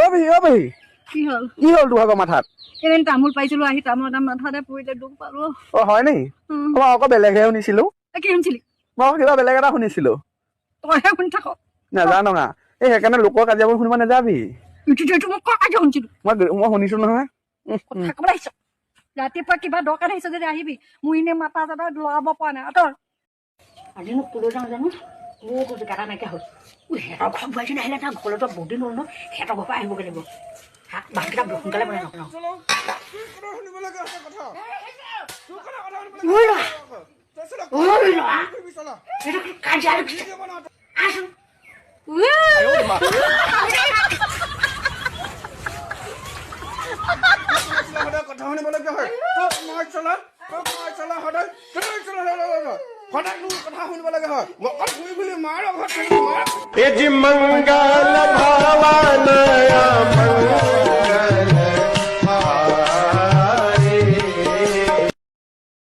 অ পেহী, অ পেহী। কি হ'ল? কি হ'ল তোৰ মাথাত? এদিন তামোল পাৰিছিলো আহি, তামোল এটা মাথাতে পৰিলে, দুখ পালো। অ হয় নেকি? মই আকৌ বেলেগহে শুনিছিলো। কি শুনিছিলি? মই আকৌ কিবা বেলেগ এটা শুনিছিলো। তইহে শুনি থাক। নাজানো না, এই সেইকাৰণে লোকৰ কাজিয়াবোৰ শুনিব নাযাবি। এইটো মই কাজিয়া শুনিছিলো? মই শুনিছো নহয়। কথা ক'বলৈ আহিছ ৰাতিপুৱা, কিবা দৰকাৰ আহিছ যদি আহিবি। মোৰ এনেই মাথা চাথা লগাব পৰা নাই, আঁতৰ। আজিনো ক'লৈ যাওঁ জানো? মোৰ জেগা এটা নাইকিয়া হ'ল। সিহঁতৰ ঘৰত বোৱাৰীজনী আহিলে, তাৰ ঘৰলৈ যোৱা বহুত দিন হ'ল ন, সিহঁতৰ ঘৰৰ পৰা আহিবগৈ লাগিব। ভাতকেইটা সোনকালে বনাই লওঁ। ঐ ল'ৰা, ঐ ল'ৰা, এইটো কি কাজিয়া লাগিছে? আহচোন। সদায় কথা শুনিবলগীয়া হয়। মই চলা, মই চলা, সদায় সদায় তোৰ কথা শুনিবলগীয়া হয়। অকল ঘূৰি ঘূৰি মাৰ ঘৰত থাকি মাৰ। এ জি মংগা।